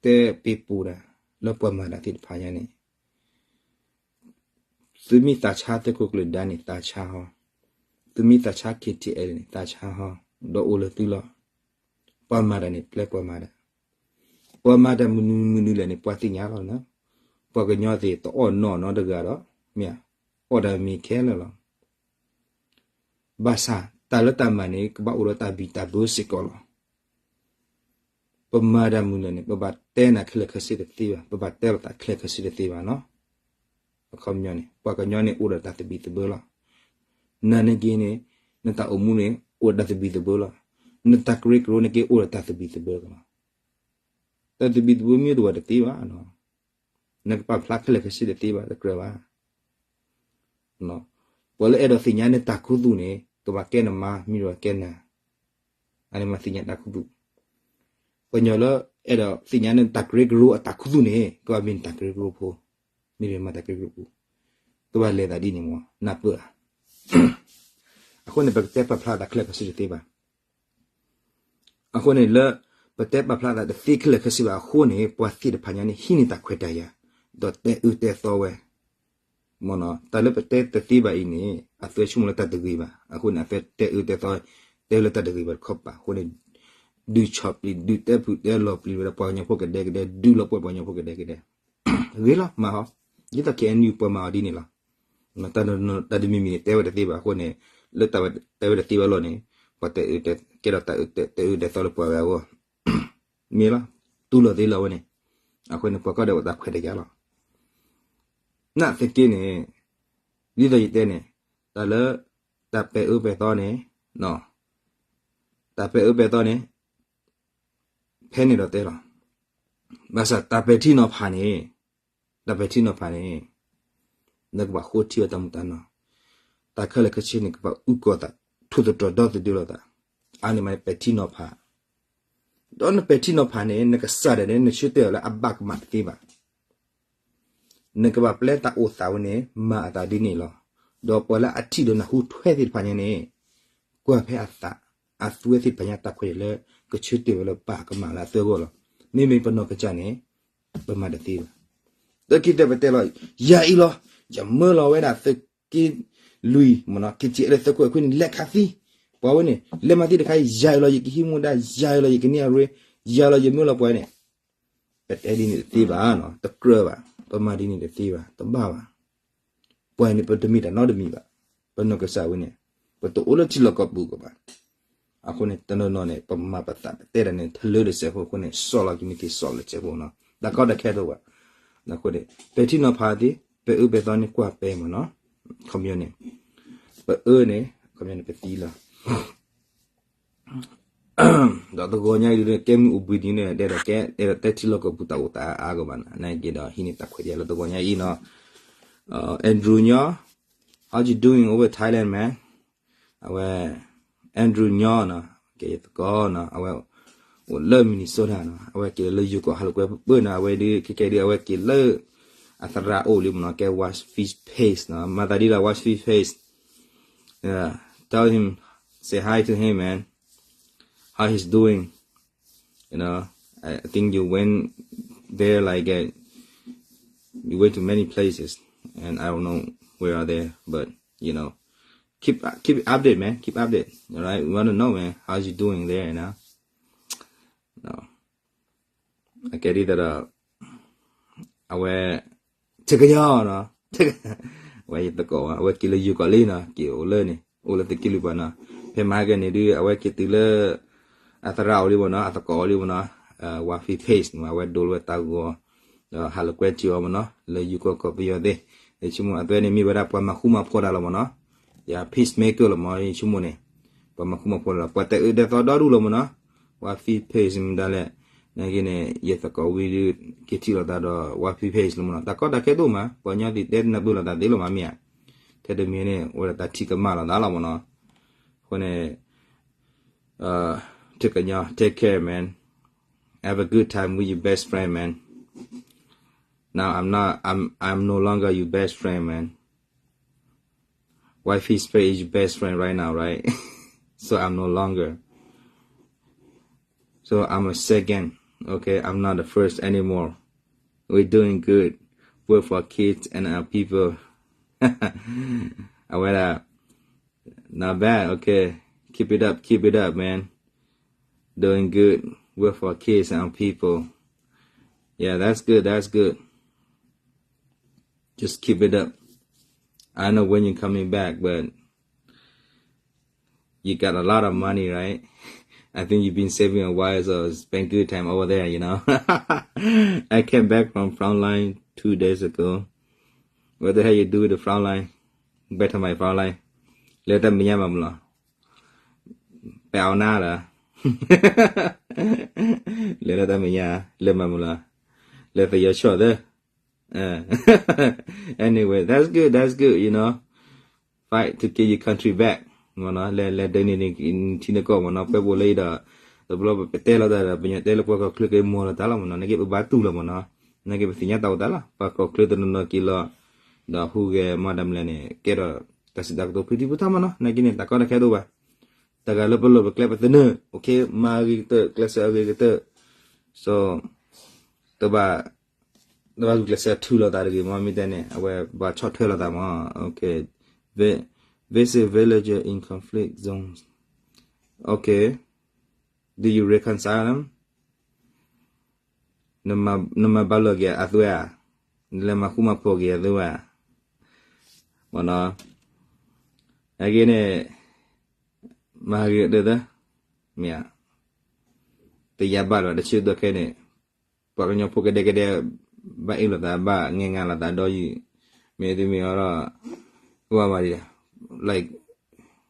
တဲပ့ၤပိၤဒၣ် လၢပှၤမၤတၢ်သ့ၣ်တဖၣ်ညါန့ၣ် သုမ့ၢ်သးဆါသုးခိၣ်ကျၢၢ်ဒါန့ၣ် သးဆါဟီ, သုမ့ၢ်သးဆါ K T L န့ၣ် သးဆါဟီ, ဒီးအိၣ်လၢသုလီၢ်. ပှၤမၤတၢ်န့ၣ် ပျဲပှၤမၤတၢ်, ပှၤမၤတၢ်မနုၤမနုၤလဲၣ်န့ၣ် ပှၤသ့ၣ်ညါလီၤနီၤ. ပှၤကညီသ့ၣ်တအီၣ်နီၢ်နီတဂၤဒီး မ့ၢ် အီၣ်တၢ်မ့ၢ်ခဲလၢာ်လီၤ. ဘၣ်ဆၣ် တၢ်လၢတၢ်မၤန့ၣ် ကဘၣ်အိၣ်ဒီးတၢ်ဘံၣ်တၢ်ဘၢစ့ၢ်ကီးလီၤ. ပမၤတၢ်မနုၤလဲၣ်န့ၣ် ပဘၣ်တဲနၤခဲလၢာ်ခဲဆ့တသ့ဘၣ်, ပဘၣ်တဲလိာ်သးခဲလၢာ်ခဲဆ့တသ့ဘၣ်နီၤ. အခီပညီန့ၣ် ပှၤကညီန့ၣ်အိၣ်ဒီးတၢ်သဘံၣ်သဘၢလီၤ. နၤန့ၣ်က့န့ၣ် နတၢ်အိၣ်မူန့ၣ် အိၣ်ဒီးတၢ်သဘံၣ်သဘၢလီၤ. နတၢ်ကရၢကရိန့ၣ်က့အိၣ်ဒီးတၢ်သဘံၣ်သဘၢလီၤ. တၢ်သဘံၣ်သဘၢမ့ၢ်တဝဲတသ့ဘၣ်. နကပာ်ဖျါခဲလၢာ်ခဲဆ့တသ့ဘၣ် တကြၢးဘၣ်. ပှၤလၢအဲၣ်ဒိးသ့ၣ်ညါနတၢ်ခူသူၣ်န့ၣ် ကဘၣ်ကဲနမါ မ့ၢ်ဒီးကဲနၤ, အန့ၣ်မၤသ့ၣ်ညါတၢ်ခူသူၣ်. ပှၤကညီလၢအဲၣ်ဒိးသ့ၣ်ညါနတၢ်ကရၢကရိအတၢ်ခူသူၣ်န့ၣ် ကဘၣ်မ့ၢ်နတၢ်ကရၢကရိဖိ, မ့ၢ်မၤတၢ်ကရၢကရိဖိ, ကဘၣ်လဲၤသးဒ်န့ၣ်မ့ၢ် နၢ်ပၢၢ်ဧါ. အဃိန့ၣ် ပကတဲပာ်ဖျါသးခဲလၢာ်ခဲဆ့တသ့ဘၣ်. အဃိန့ၣ်လၢ ပတဲပာ်ဖျါသးတသ့ခဲလၢာ်ခဲဆ့ဘၣ်အဃိန့ၣ် ပှၤသ့ၣ်တဖၣ်ညါန့ၣ် ဟံးန့ၢ်တၢ်ခွဲးတၢ်ယာ် ဒီးတဲအၢတဲသီဝဲ မ့ၢ်နီၤ. တၢ်လၢပတဲတသ့ဘၣ်အံၤန့ၣ် အသုဝဲဆိကမိၣ်လၢတၢ်တဂ့ၤဘၣ်. အဃိန့ၣ် အသုတဲအၢတဲသီ တဲလၢတၢ်တဂ့ၤဘၣ်တခီပၤအဃိန့ၣ် ဒုးဆီၣ်ပျံၤ ဒုးတဲဖုးတဲလီၤပျံၤဝဲဒၣ်ပှၤကညီဖိကဒဲကဒဲ ဒုးလီၤပှီၢ်ပှၤကညီဖိကဒဲကဒဲ ဂ့ၤလီၤ မၤဟီ ဒ်သိး K N U ပှၤမၤအီၤဒ်န့ၣ်လီၤ. တၢ်တမံၤမံၤန့ၣ် တဲဝဲတသ့ဘၣ်အဃိန့ၣ် လၢတၢ်တဲဝဲတသ့ဘၣ်လီၤန့ၣ် ပှၤတဲအၢ ကဲဒီးတၢ်တဲအၢတဲသီလၢပှၤဂၤအဂီၢ် မ့ၢ်လီၤ တူၢ်လိာ်သ့လီၤဝဲန့ၣ်. အဃိန့ၣ် ပှၤကီၢ်ဒီးအိၣ်တၢ်ခွဲးတၢ်ယာ်လီၤ. နာ်သက့န့ၣ် ဒ်သိးယတဲန့ၣ် တၢ်လၢ တၢ်ပဲာ်အၢပဲာ်သီန့ၣ် တၢ်ပဲာ်အၢပဲာ်သီန့ၣ် ဖဲန့ၣ်ဒီးတဲလီၤ. ဘၣ်ဆၣ်တၢ်ပဲာ်ထံနီၤဖးန့ၣ် တၢ်ပဲာ်ထံနီၤဖးန့ၣ် နကဘၣ်ဃိထံအီၤတၢ်မူတၢ်နီၢ် တၢ်ခဲလၢာ်ခဲဆ့န့ၣ် ကဘၣ်အုၣ်ကီၤသး ထိၣ်သတြီၤဒီသဒၢလီၤသး အါန့ၢ်မးန့ၣ် ပဲာ်ထံနီၤဖး ဒီးနပဲာ်ထံနီၤဖးန့ၣ် နကစၢ်ဒၣ်န့ၣ် နဆၢတဲာ်အီၤလၢအဘၣ်ကမၣ်တသ့ဘၣ်. နကဘၣ်ပျဲတၢ်အိၣ်သးဝဲန့ၣ် မၤအသးဒ်န့ၣ်လီၤ. ဒီးပှၤလၢအထံၣ်ဒီးနၢ်ဟူထွဲသ့ၣ်တဖၣ်ညါန့ၣ် ကွၢ်ဖဲအသး အသုဝဲသ့ၣ်တဖၣ်ညါတၢ်ခွဲးတၢ်ယာ်လၢ ကဆၢတဲာ်ဝဲလၢဘၣ်ကမၣ်လၢအသၢဂီၢ်လီၤ. မ့မ့ၢ်ပနီၢ်ကစၢ်န့ၣ် ပမၤတသ့ဘၣ်. တၢ်ခံသ့ပတဲလီၤ ယၤအံၤလီၤ ယမၢလီၤဝဲဒၣ်သုးက့လွံၢ် မ့ၢ်နီၤ က့ၤက့ၤလၢသုးခိၣ်အခွံၣ်န့ၣ် လဲၤခးသံ ပှၤဝဲန့ၣ် လဲၤမၤသံတခါအံၤ ယၤအံၤလီၤ ယကဟံးမူဒါ ယၤအံၤလီၤ ယကန့ၢ်အရ့ ယၤလီၤ ယမၢလီၤပှၤန့ၣ် ပတဲဒ်န့ၣ်တသ့ဘၣ်နီၤ တကြၢးဘၣ် ပမၤဒ်န့ၣ်တသ့ဘၣ် တဘၣ်ဘၣ်. ပှၤန့ၣ် ပတမ့ၢ်တၢ်နီတမံၤဘၣ်. ပနီၢ်ကစၢ်ဝဲန့ၣ် ပတအိၣ်လၢထံလီၢ်ကီၢ်ပူၤကဘၣ်. အဃိန့ၣ် တနီၤနီၤန့ၣ် ပမၤပသးပတဲတၢ်န့ၣ် ထလၢတစဲးဖိအဃိန့ၣ် စီၣ်လီၤကမံးသ့စီၣ်လၢစဲးဖိနီၤ တၢ်ကီတၢ်ခဲတအိၣ်ဘၣ်. အဃိန့ၣ် ပဲာ်ထံနီၤဖးသ့ ပဲာ်အၢပဲာ်သီန့ၣ် ကွၢ်ပဲာ်မ့ၢ်နီၤ ခီပညီန့ၣ် ပအၢန့ၣ် ခီပညီန့ၣ် ပသံလီၤ ဒီးတဂီၤညါအံၤဒ်န့ၣ် ကဲမုၢ်အိၣ်ဘှံးနံၤန့ၣ် တဲဒီးကဲ တဲဒီးတဲထံလီၢ်ကီၢ်ပူၤတၢ်အိၣ်သးအါအါကဘၣ်နၤ နာ်က့ဒီးဟံးန့ၢ်တၢ်ခွဲးတၢ်ယာ်လၢတဂီၤညါအံၤနီၤ Andrew ညီ how you doing over Thailand man အဝဲ Andrew ညီနီၤ ကဲယသကိးနီၤ အဝဲ အိၣ်လၢ Minnesota နီၤ အဝဲက့ၤလၢယိၤကီၢ်ဟးလိာ်ကွဲပၢၢ်နီၤ အဝဲဒ်ခဲကဲဒ်အဝဲက့ၤလၢ အသရၣ်အိၣ်လံမ့ၢ်နီၤ ကဲ Watch Fish Page နီၤ မၤသးဒ်လီၤ Watch Fish Page. Yeah, tell him, say hi to him, man. How he's doing? You know, I, I think you went there like uh, you went to many places, and I don't know where are there, but you know, keep keep update, man. Keep update. All right, we want to know, man. How's you doing there? You know, no. I get it that uh, အဝဲ ထံကညီနီၤ အဝဲယသကိး အဝဲက့ၤလၢယိၤကီၢ်လံနီၤ က့ၤအိၣ်လၢန့ၣ် အိၣ်လၢသုးက့လွံၢ်ပှၤနီၤ ဖဲမဟါကဲန့ၣ်ဒုး အဝဲက့ၤတုၤလၢ အသရၣ်အိၣ်လံမ့ၢ်နီၤ အသကိးအိၣ်လံမ့ၢ်နီၤ Watch Fish Page မ့ၢ် အဝဲဒိလၢဝဲတၢ်ဂီၤ ဒီးဟးလိာ်ကွဲထံအီၤမ့ၢ်နီၤ လၢယိၤကီၢ်ကီၢ်ပယီၤသ့ၣ် ယဆိကမိၣ်အဝဲန့ၣ်မ့ၢ်ဝဲဒၣ်ပှၤမၤဃူမၤဖိးတၢ်လီၤမ့ၢ်နီၤ ယၤ peacemaker လီၤမ့ၢ် ယဆိကမိၣ်န့ၣ် ပှၤမၤဃူမၤဖိးတၢ်လီၤ ပှၤတဲအၢတဲသီဒီဒူၣ်လီၤမ့ၢ်နီၤ Watch Fish Page မ့ၢ်ဒၣ်လဲၣ် နာ်က့န့ၣ် ယသကိးဝံၤဒုး က့ၤထံၣ်လိာ်သးဒီး ဝါဖံ page လီၤမ့ၢ်နီၤ, တၢ်ကီတၢ်ခဲတအိၣ်မး, ပှၤကညီသ့ၣ်တဲနၢ်ပၢၢ်လိာ်သးသ့လီၤမးမ့ၢ်ဧါ, ထဲတမံၤန့ၣ် အိၣ်ဒီးတၢ်ထံၣ်ကမၣ်လိာ်သးလီၤမ့ၢ်နီၤ, အဃိန့ၣ် take ကညီ take care, man, have a good time with your best friend, man. Now I'm not, I'm, I'm no longer your best friend, man. Wifey's friend is your best friend right now, right? So I'm no longer. So I'm a second, okay? I'm not the first anymore. We're doing good. Work for kids and our people. I went out. Not bad, okay. Keep it up, keep it up, man. Doing good. Work for kids and our people. Yeah, that's good, that's good. Just keep it up. I don't know when you're coming back, but you got a lot of money, right? I think you've been saving a while, so spend good time over there, you know. I came back from frontline two days ago. What the hell you do with the frontline? Better my frontline. လဲၤတၢ်မဲာ်ညါမးမလီၤ. ပဲအီနၤလီၤ. လဲၤလၢတၢ်မဲာ်ညါ, လဲၤမးမလီၤ. လဲၤသယီၤဆီၣ်သၢ Anyway, that's good, that's good, you know. Fight to get your country back. မ့ၢ်နီၤ, လဲၤ လဲၤဒုးန့ၢ်နထံနကီၢ်မ့ၢ်နီၤ, ပှဲၤပူၤလၢအံၤဒီး တဘျီပတဲလိာ်သးဒီး ပညီတဲလၢပှၤကီၢ်ချၢက့ၤမီၢ်လိာ်သးလီၤမ့ၢ်နီၤ, နာ်က့ပဘါတူၢ်လီၤမ့ၢ်နီၤ, နာ်က့ပသ့ၣ်ညါတၢ်အိၣ်သးလီၤ, ပှၤကီၢ်ချၢတနီၤနီၤက့ၤလီၤ, ဒီးဟူးဂဲၤမၤတၢ်မလဲၣ်န့ၣ် ကဲထီၣ်တၢ်စံးတၢ်ကတိၤဖုထံဖုထီမ့ၢ်နီၤ, နာ်က့န့ၣ် တၢ်ကီတၢ်ခဲတအိၣ်ဘၣ်, တဂၤလၢပလိၣ်ပကျဲပသနၢၣ်, okay, မၤအဂ့ၤကတၢၢ်, ကျဲးစၢးအဂ့ၤကတၢၢ်, so တဘၣ် တဘၣ်ဂုာ်ကျဲးစၢးထုးလိာ်သးတဂ့ၤမ့ၢ် မ့ၢ်တဲန့ၣ် အဝဲဘၣ်ဆီၣ်ထွဲလိာ်သးမ့ၢ်, okay, vi-, visit villager in conflict zones, okay, do you reconcile them? နမၤဘၣ်လိာ်က့ၤအသွဲဧါ, နလဲၤမၤဃူမၤဖိးက့ၤအသွဲဧါ, မ့ၢ်နီၤ, အဂ့ၢ်န့ၣ် မၤဂ့ၤဒၣ်သၢ, မ့ၢ်ဧါ, တယါဘၣ်လီၤ တဆၢကတီၢ်ခဲအံၤန့ၣ်, ပှၤကညီဖိကဒဲကဒဲ ဘၣ်အ့ၣ်လိာ်သး ဘၣ်ငဲၢ်ငါလိာ်သးဒီးယုၢ်, မ့တမ့ၢ်ဒီး ကဘၣ်မၤဒံး, like,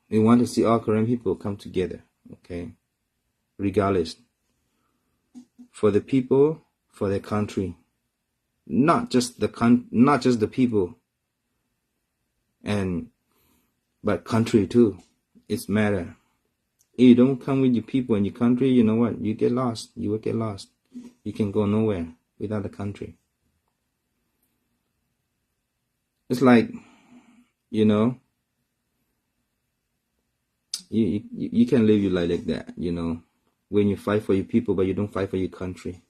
we want to see all Karen people come together, okay, regardless, for the people, for the country, not just the coun-, not just the people, and but country too. It's matter. If you don't come with your people and your country, you know what? You get lost. You will get lost. You can go nowhere without the country. It's like, you know, you, you, you can live your life like that, you know. When you fight for your people, but you don't fight for your country.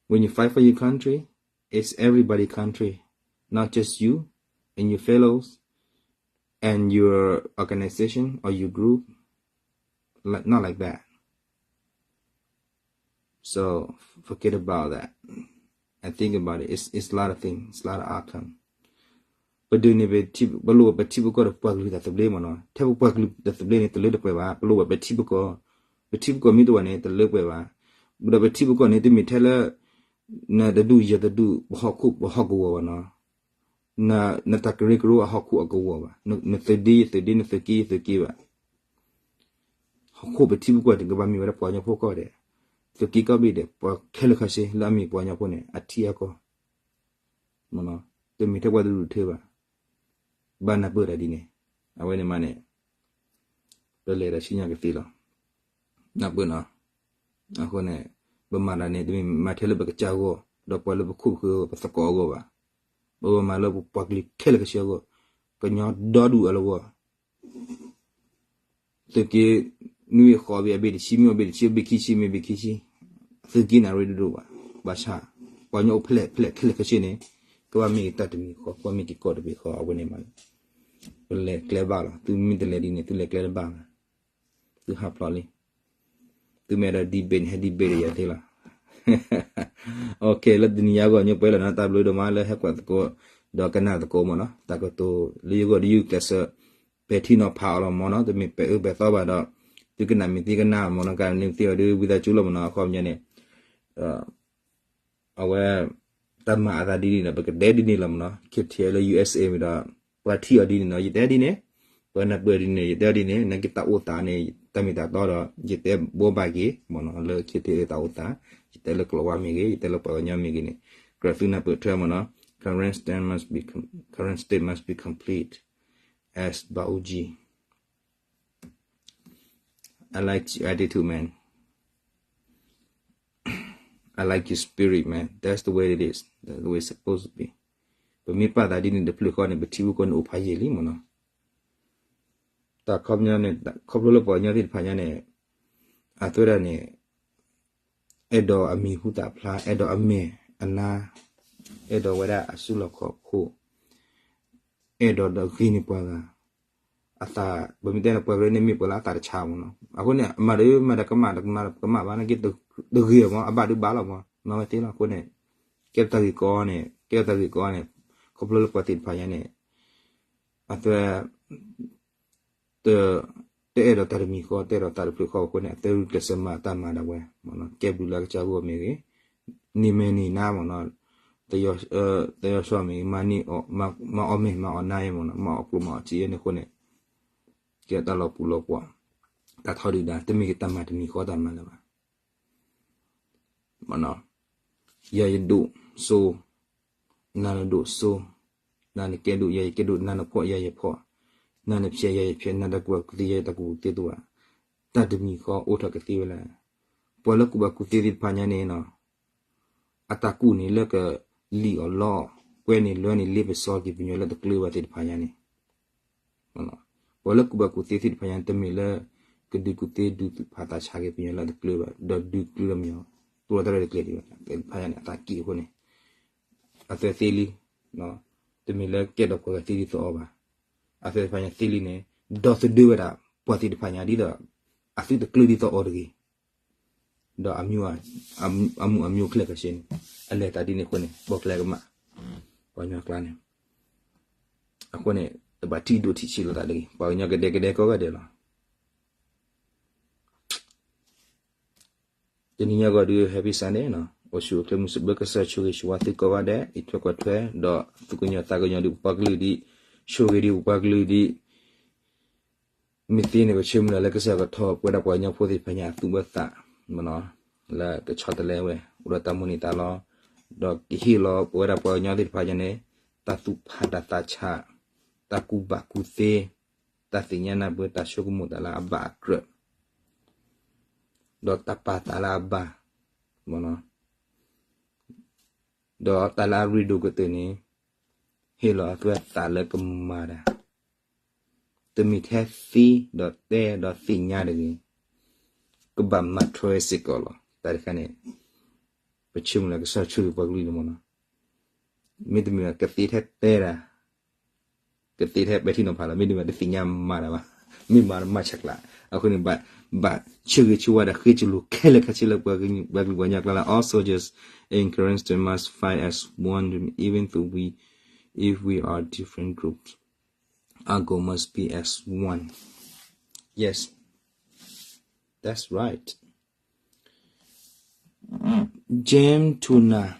When you fight for your country, it's everybody country, not just you and your fellows and your organization or your group. Like, not like that. So forget about that and think about it. It's, it's a lot of things, it's a lot of outcome. ပဒုးန့ၣ် ပလိၣ်ဝဲပထံပကီၢ်ဒီးပှၤကလုာ်တၢ်သဘျ့မ့ၢ်နီၤ. ထဲပပှၤကလုာ်တၢ်သဘျ့န့ၣ် တလၢတပှဲၤဘၣ်. ပလိၣ်ဝဲပထံပကီၢ်, ပထံပကီၢ်မ့ၢ်တအိၣ်ဘၣ်န့ၣ် တလၢပှဲၤဘၣ်. ဒီးပထံပကီၢ်န့ၣ် တမ့ၢ်ထဲလၢ နတဒူၣ်ယတဒူၣ် ပဟီၣ်ခိၣ်ပဟီၣ်ကဝီၤဘၣ်နီၤ. နတၢ်ကရၢကရိအဟီၣ်ခိၣ်အကဝီၤဘၣ်. နသုးဒ့ယသုးဒ့ နသုးက့ယသုးက့ဘၣ်. ဟီၣ်ခိၣ်ပထံပကီၢ်န့ၣ် ကဘၣ်မ့ၢ်ဝဲဒၣ်ပှၤကညီဖိကိးဂၤဒဲး, သုးက့ကိးဘ့ၣ်ဒဲး, ပှၤခဲလၢာ်ခဲဆ့လၢအမ့ၢ်ပှၤကညီဖိန့ၣ် အထံအကီၢ်, တမ့ၢ်ထဲပှၤတဒူၣ်တထၢဘၣ်. ဘၣ်နၢ်ပၢၢ်တၢ်ဒ်န့ၣ်, အဝဲန့ၣ်မးန့ၣ် ပလဲၤဒီးဆူညါကသ့လီၤ. နၢ်ပၢၢ်နီၤ. အဃိန့ၣ် ပမၤတၢ်န့ၣ် တမ့ၢ်မၤထဲလၢပကစၢ်အဂီၢ်, ဒီးပှၤလၢပခိၣ်ပဃၢၤပသကိးအဂီၢ်ဘၣ်. ပမၤလၢပပှၤကလုာ်ခဲလၢာ်ခဲဆ့အဂီၢ်, ကညီဒီဒူၣ်အလီၢ်ဂီၢ် သုးက့ နွံအဃိဘ့ၣ်အဘ့ၣ်တဆံ မ့ၢ်အဘ့ၣ်တဆံ ဘ့ၣ်ခံဆံ မ့ၢ်ဘ့ၣ်ခံဆံ, သုးက့န့ၣ်ရ့ဒိၣ်ဒိၣ်ဘၣ်. ဘၣ်ဆၣ် ပှၤကညီအိၣ်ဖျဲၣ်ဖျဲၣ်ခဲလၢာ်ခဲဆ့န့ၣ် ကဘၣ်မ့ၢ်က့ၤတၢ်တမံၤဃီ, ကဘၣ်မ့ၢ်က့ၤကီၢ်တဘ့ၣ်ဃီ, အဝဲန့ၣ်မး ပလဲၤကျဲဘၣ်လီၤ. သုမ့ၢ်တလဲၤဒ်န့ၣ် သုလဲၤကျဲတဘၣ်ဘၣ်. သုဟးဖျိးလံ. သုမ့ၢ်အဲၣ်ဒိး debate န့ၣ် ဟဲ debate ဒီးယၤသ့လီၤ. Okay, လၢတနံၤညါအဂီၢ် ညိပှဲၤလီၤနီၤ, တၢ်ဘျုးဒိၣ်မးလၢဟဲကွၢ်သကိး ဒီးကနၣ်သကိးမ့ၢ်နီၤ, တၢ်ကတိၤလၢယဂီၢ်ဒီးယုၢ်ကျဲးစၢး ပဲာ်ထံနီၤဖးအီၤလီၤမ့ၢ်နီၤ, တမ့ၢ်ပဲာ်အၢပဲာ်သီဘၣ်ဒီး သုကနၣ်မ့ၢ်သ့ကနၣ်မ့ၢ်နီၤ, ကနၣ်မ့ၢ်သ့အီၤဒီး ဝံသးစူၤလီၤမ့ၢ်နီၤ, အခီပညီန့ၣ် အဝဲ တၢ်မၤအသးဒ်န့ၣ်ဒီး ပကတဲဒ်န့ၣ်လီၤမ့ၢ်နီၤ, ခဲထံးလၢ ယူၢ်အ့ၣ်စ့ၣ် မ့ၢ်ဒီး ပှၤထံၣ်အီၤဒ်န့ၣ်နီၤ ယတဲဒ်န့ၣ်, ပှၤနၢ်ပၢၢ်ဒ်န့ၣ် ယတဲဒ်န့ၣ်, နာ်က့တၢ်အိၣ်သးန့ၣ် တၢ်မ့ၢ်တၢ်တီဒီး ယတဲဘိးဘၣ်က့ၤမ့ၢ်နီၤ လၢ ခ့တ့ တၢ်အိၣ်သး, ယတဲလၢကလီၤဝါမ့ၢ်ဂ့ၤ, ယတဲလၢပှၤကညီမ့ၢ်ဂ့ၤန့ၣ်, ကြၢးသုနၢ်ပၢၢ်ထွဲမ့ၢ်နီၤ, Karen state must be com-, Karen state must be complete as Baoji. I like your attitude, man. I like your spirit, man. That's the way it is. That's the way it's supposed to be. ပမ့ၢ်ပာ်သးဒ်န့ၣ်တဖျၢၣ်ဃီန့ၣ် ပထံဖိကီၢ်န့ၣ်အိၣ်ဖးယံာ်လံမ့ၢ်နီၤ. တၢ်ခီပညီန့ၣ် ခီဖျိလၢပှၤကညီသ့ၣ်တဖၣ်ညါန့ၣ် အသွဲဒၣ်န့ၣ် အဲၣ်ဒိးအမံၤဟူသၣ်ဖျါ, အဲၣ်ဒိးအမဲာ်အနါ, အဲၣ်ဒိးဝဲဒၣ်အစုလီၢ်ခီၣ်ခိၣ်, အဲၣ်ဒိးဒီးဂ့ၤန့ၢ်ပှၤဂၤ, အသး, ပမ့ၢ်တဲန့ၣ် ပှၤကရၢန့ၣ်မ့ၢ်ပှၤလၢအသးတဆါမ့ၢ်နီၤ. အဃိန့ၣ် အမၤဒီးမၤဒီးကမၣ်ဒီးကမၣ်ဘၣ်နာ်က့ တဂ့ၤအီၤမ့ၢ် အဘၣ်ဒုးဘၣ်လီၤမ့ၢ် နီၢ်ဝဲသ့လီၤ. အဃိန့ၣ် ကဲပတၢ်ဂ့ၢ်ကီန့ၣ် ကဲပတၢ်ဂ့ၢ်ကီန့ၣ် ခီဖျိလၢပှၤသ့ၣ်တဖၣ်ညါန့ၣ် အသွဲ တ တအဲၣ်ဒိးတၢ်တမံၤဃီ တအဲၣ်ဒိးတၢ်တဖျၢၣ်ဃီအဃိန့ၣ် အသွဲဂုာ်ကျဲးစၢးမၤတၢ်မၤဒၣ်ဝဲ, ကဲဘျုးလၢအကစၢ်ဂီၢ်မ့ၢ်ဂ့ၤ, န့ၢ်မဲာ်န့ၢ်နါမ့ၢ်နီၤ, တယီၤစီမ့ၢ်ဂ့ၤ မၤန့ၢ်အီၣ်, မၤအီၣ်မဲာ်မၤအီၣ်နါအံၤမ့ၢ်နီၤ, မၤအီၣ်ကျိၣ်မၤအီၣ်စ့အံၤန့ၣ်အဃိန့ၣ် ကဲတၢ်လီၤပူၤလီၤပှီၢ်, တၢ်ထီဒုၣ်ဒါ တမ့ၢ်တၢ်မၤတမံၤဃီတၢ်မၤလၢၤဘၣ် ယၤယဒိၣ်စိ, နၤနဒိၣ်စိ, နၤနကဲဒိၣ် ယၤယကဲဒိၣ်, နၤနဖှီၣ် ယၤယဖှီၣ်, နၤနဖျဲး ယၤယဖျဲး, နၤတၢ်ကူၣ်ဘၣ်ကူၣ်သ့ ယၤတၢ်ကူၣ်ဘၣ်ကူၣ်သ့တအိၣ်ဘၣ်. တၢ်တမံၤဃီအိၣ်ထီၣ်ကသ့ဝဲလၢ ပှၤလၢကူၣ်ဘၣ်ကူၣ်သ့သ့ၣ်တဖၣ်ညါန့ၣ်နီၤ အတၢ်ကူၣ်န့ၣ်လၢကလံၣ်အီၤလီအီၤ, ကွဲန့ၣ်လွဲန့ၣ် လ့ပစီက့ၤပညီလၢတကျၢၤဘၣ်သ့ၣ်တဖၣ်ညါန့ၣ် ပှၤလၢကူၣ်ဘၣ်ကူၣ်သ့သ့ၣ်တဖၣ်ညါ တမ့ၢ်လၢ ကဒုးကူၣ်သ့ဒုးသူၣ်ဖးသးဆးက့ၤပညီလၢတကျၢၤဘၣ်, ဒီးဒုးကျၢၤလီၤမ့ၢ်အီၤ တိၢ်လီၤတၢ်ရဲၣ်တကျဲၤဒံးဘၣ်, သ့ၣ်တဖၣ်ညါန့ၣ် အသးက့ၢ်အဃိန့ၣ် အသွဲသ့လံ, တမ့ၢ်လၢကဲဒိးပှၤဂၤသ့ဒ်သိးအီၤဘၣ်, အသွဲသ့ၣ်တဖၣ်ညါသ့လံန့ၣ် ဒီသဒၢဝဲဒၣ် ပှၤသ့ၣ်တဖၣ်ညါဒ်သိး အသုတကျၢၤဒ်သိးအီၤတဂ့ၤ ဒီး အမူးအမျိုး ချဲၣ်ခဲဆ့န့ၣ် အလဲၤသးဒ်န့ၣ်အဃိန့ၣ် ပီၣ်ကျဲကမၣ် ပှၤကညီကျါန့ၣ် အဃိန့ၣ် တဘၣ်ထံၣ်ဒိၣ်ထံၣ်ဆံးလိာ်သးတဂ့ၤ, ပှၤကညီကဒဲကဒဲကိးဂၤဒဲးလီၤ. တနံၤညါဂီၢ်ဒုး Happy Sunday နီၤ, အိၣ်ဆူၣ်အိၣ်ချ့မုၢ်စဘၢ ကစၢ်ဆိၣ်ဂ့ၤဆိၣ်ဝါသုကိးဂၤဒဲး အံးထွဲကွၢ်ထွဲ ဒီးသူၣ်ကညီၤသးကညီၤဒုးပပှၤကလုာ်ဒံး, ဆိၣ်ဂ့ၤဒံးပပှၤကလုာ်ဒံး မ့ၢ်သ့န့ၣ် ပဆၢမုၢ်လၢ်လၢကစၢ်ကထီၣ်ပဝဲဒၣ်ပှၤကညီဖိသ့ၣ်တဖၣ်ညါအသူၣ်ဘၢသး လၢကဆီတလဲဝဲ အိၣ်ဒီးတၢ်မိၣ်န့ၢ်သးလီၤ, ဒီးကဟ့ၣ်လီၤပဝဲဒၣ်ပှၤကညီသ့ၣ်တဖၣ်ညါန့ၣ် တၢ်သူၣ်ဖးတၢ်သးဆး, တၢ်ကူၣ်ဘၣ်ကူၣ်သ့, တၢ်သ့ၣ်ညါနၢ်ပၢၢ် တၢ်ဆိကမိၣ်တၢ်လၢအဘၣ်အကြၢး, ဒီးတၢ်ပာ်သးလၢအဘၣ်, ဒီးတၢ်လၢအရ့ဒိၣ်ကတၢၢ်န့ၣ် ဟ့ၣ်လီၤအသွဲသးလၢကမၤတၢ်, တမ့ၢ်ထဲသ့ဒီးတဲဒီးသ့ၣ်ညါတဂ့ၤ, ကဘၣ်မၤထွဲစ့ၢ်ကီးလီၤ. တၢ်တခါန့ၣ် ပဆၢမုၢ်လၢ်ကစၢ်ဆိၣ်ဂ့ၤပှၤကလုာ်န့ၣ်မ့ၢ်နီၤ, မ့တမ့ၢ်ကသ့ထဲတဲတၢ်, ကသ့ထဲပဲာ်ထံနီၤဖးလီၤ, မ့တမ့ၢ်တသ့ၣ်ညါမၤတၢ်ဘၣ်, မ့ၢ်မၤတၢ်မၤဆဲးကျိး, အဃိန့ၣ် ဘၣ်ဆၢဂ့ၤဆၢဝါဒီးဃ့ကလိာ်ခဲလၢာ်ခဲဆ့လၢပှၤကလုာ်ပှၤကညီကျါလၢ all soldiers in Karen state must fight as one, even though we, if we are different groups, our goal must be as one. Yes, that's right. James Tuna,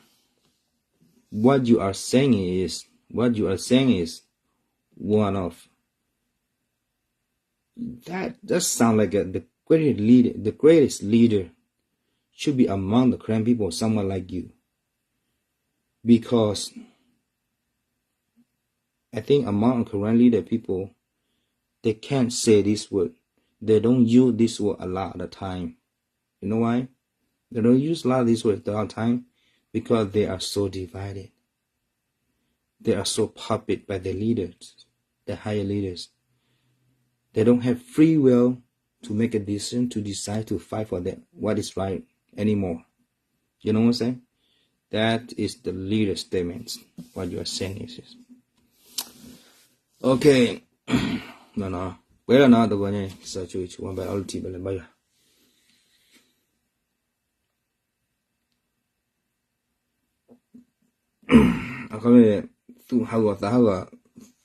what you are saying is, what you are saying is one of that, that sound like a, the greatest leader, the greatest leader should be among the Karen people, someone like you. Because I think among Karen leader people, they can't say this word. They don't use this word a lot of the time. You know why? They don't use a lot of this word all the time because they are so divided. They are so puppet by the leaders, the higher leaders. They don't have free will to make a decision, to decide, to fight for them, what is right anymore. You know what I'm saying? That is the leader statements. What you are saying is, is okay. နီၤနီၤ, ပှဲၤလီၤနီၤ, တဂီၤညါ ကစၢ်ဆိၣ်ဂ့ၤဆိၣ်ဝါ ဘၣ်အီလၢထံၣ်ဘၣ်လဲၤဘၣ်ယွၤ အခီပညီ သူၣ်ဟးဂီၤသးဟးဂီၤ,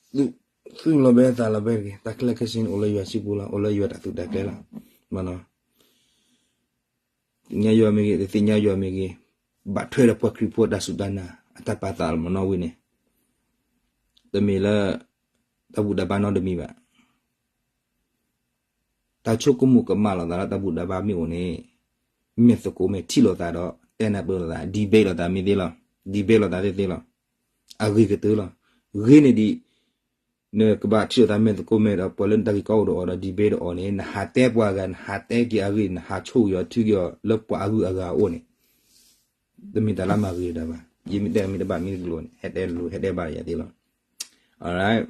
သူၣ်လီၤဘဲသးလီၤဘဲတဂ့ၤ, တၢ်ခဲလၢာ်ခဲဆ့န့ၣ် အိၣ်လၢယွၤစုပူၤလီၤ, အိၣ်လၢယွၤတၢ်သူၣ်တၢ်ကျဲလီၤ. မ့ၢ်နီၤ, သ့ၣ်ညါယွၤမ့ၢ်ဂ့ၤ, တသ့ၣ်ညါယွၤမ့ၢ်ဂ့ၤ, ဘၣ်ထွဲဒီးပှၤခရံာ်ဖိတၢ်စူၢ်တၢ်နာ် အတၢ်ပာ်သးလီၤမ့ၢ်နီၤဝဲန့ၣ်, တမ့ၢ်လၢ တၢ်ဘူၣ်တၢ်ဘါနီတမံၤဘၣ်. တၢ်ဆိကမိၣ်ကမၣ်လိာ်သးလၢတၢ်ဘူၣ်တၢ်ဘါမ့ၢ်အိၣ်န့ၣ်, မဲာ်သကိးမဲာ်ထံၣ်လိာ်သးဒီး တဲနၢ်ပၢၢ်လိာ်သး debate လိာ်သးမ့ၢ်သ့လီၤ. debate လိာ်သးသ့သ့လီၤ. အဂ့ၤကတၢၢ်လီၤ. ဂ့ၤန့ၢ်ဒံး နကဘၣ်ထံၣ်လိာ်သးမဲာ်သကိးမဲာ်ဒီး ပှၤလၢနတၢ်ဂ့ၢ်ကီအိၣ်ဒီးအီၤဒီး debate ဒီးအီၤန့ၣ် နဟးတဲပှၤဂၤ နဟးတဲက့ၤအဂ့ၢ် နဟးဆိၣ်ဂ့ၤအီၤထုက့ၤအီၤလၢပှၤအဂုၤအဂၤအအိၣ်န့ၣ် တမ့ၢ်တၢ်လၢမၤဂ့ၤတၢ်ဘၣ်. ယမ့ၢ်တဲမ့ၢ်တဘၣ်မ့ၢ်တကျိၤန့ၣ် ဟဲတဲလိၤ ဟဲတဲဘၣ်ယၤသ့လီၤ. Alright.